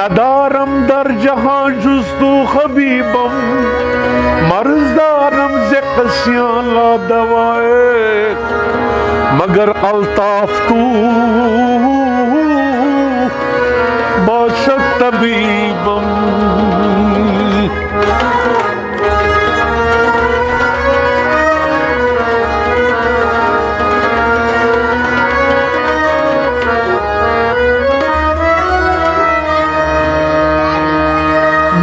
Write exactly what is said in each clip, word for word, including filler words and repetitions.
ندارم در جہاں جستو حبیبم، مرض دارم ز قصیاں لا دوائے، مگر الطاف تو باشد طبیبم۔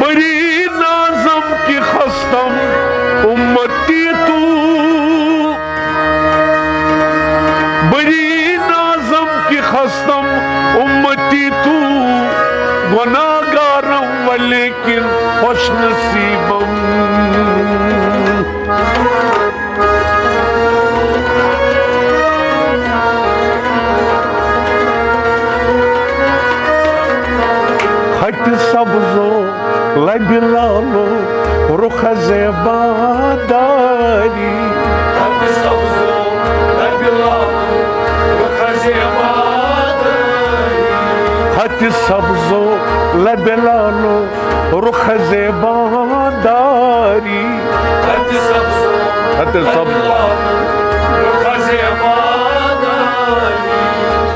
بری نازم کی خستم امتی تو، بری نازم کی خستم امتی تو، گناہگارم ولیکن خوش نصیبم۔ خط سبزو لبِ لالو رخ زیبا داری۔ خط سبزو لبِ لالو رخ زیبا داری۔ خط سبزو لبِ لالو رخ زیبا داری۔ خط سبزو خط سبزو لبِ لالو رخ زیبا داری۔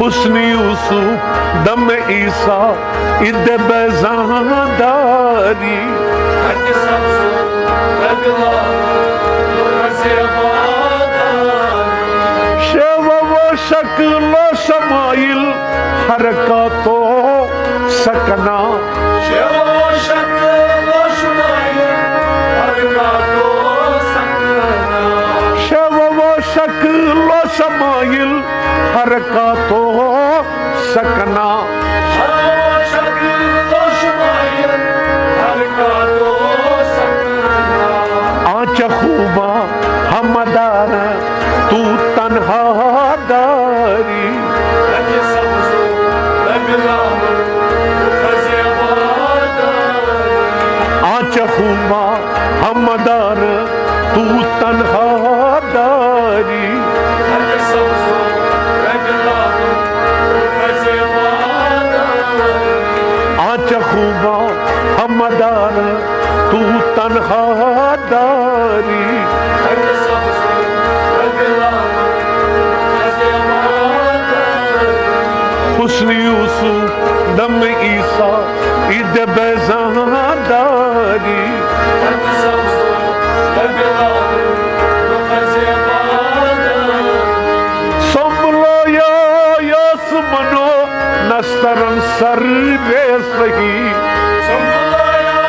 حسن یوسف دم عیسیٰ عید بیضاں داری۔ خط سبزو لبِ لالو رخ زیبا داری۔ شیوہ و شکل و شمائل حرکات و سکنا۔ شیوہ و شکل و شمائل حرکات و سکنا۔ شیوہ و شکل و شمائل حرکات و سکنا۔ شیوہ و شکل و شمائل حرکات و سکنا۔ آنچہ خوباں ہمہ دارہ تو تنہا داری۔ لبِ سبزو لبِ لالو رخ زیبا داری۔ آنچہ خوباں ہمہ دارہ تو تنہا داری۔ خط سبزو لبِ لالو رخ زیبا داری۔ آنچہ خوباں ہمہ دارہ تو تنہا داری۔ خط سبزو لبِ لالو رخ زیبا داری۔ حسن یوسف دم عیسیٰ عید بیضاں داری۔ خط سبزو لبِ لالو رخ زیبا داری۔ سنبھلو یا یاس منو نسترن سر بے سہی۔ سنبھلو یا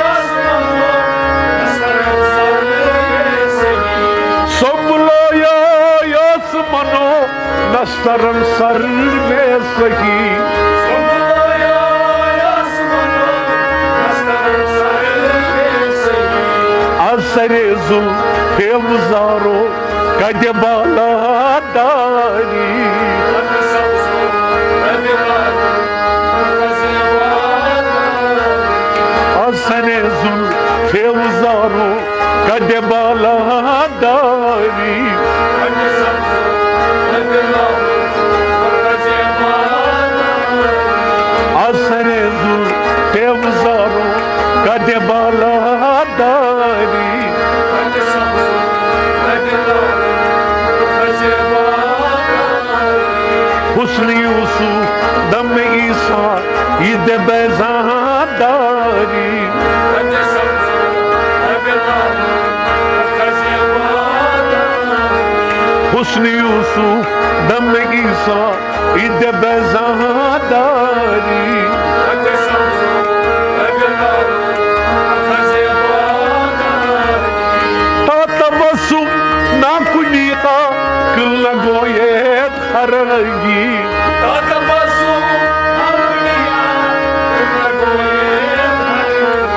یاس منو نسترن سر بے سہی۔ سنبھلو یا یاس منو نسترن سر بے سہی۔ سنبھلو یا یاس منو نسترن سر بے سہی۔ از سرِ زلفِ وزارو کدِ بالا داری۔ از سرِ زلفِ وزارو کدِ بالا داری۔ از سرِ زلفِ وزارو کدِ بالا داری۔ حسن یوسف دم عیسیٰ عید بیضاں داری۔ حسن یوسف دم عیسیٰ عید بیضاں داری۔ تا تبسم ناکنی کا کل نگویت ہرگی۔ تا تبسم ناکنی کا کل نگویت ہرگی۔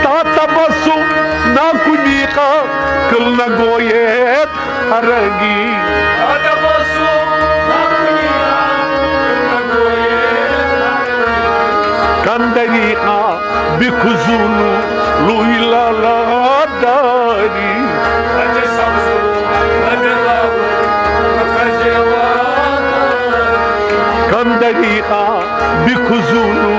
تا تبسم ناکنی کا کل نگویت ہرگی۔ کندری آ بکھزونو لوی لالا داری۔ کندری آ بکھزونو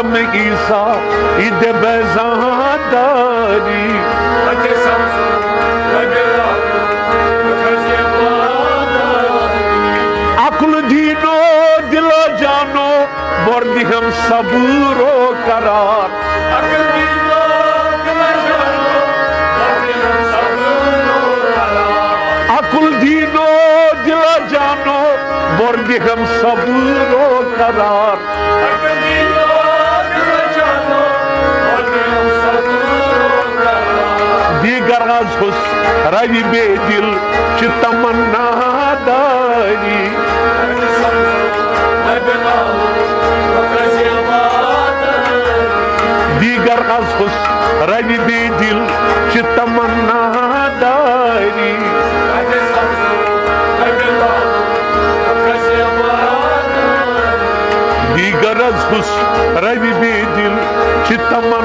عیسیٰ، یہِ دِ بیزان دٲری۔ عقل دینو دل جانو، بر دِہم صبر و قرار۔ عقل دینو دل جانو، بر دِہم صبر و قرار۔ دیگر از حُس روِ بے دل چہِ تمنا دٲری۔ دیگر از حُس روِ بے دل چہِ تمنا دٲری۔ دیگر از حُس روِ بے دل چہِ تمنا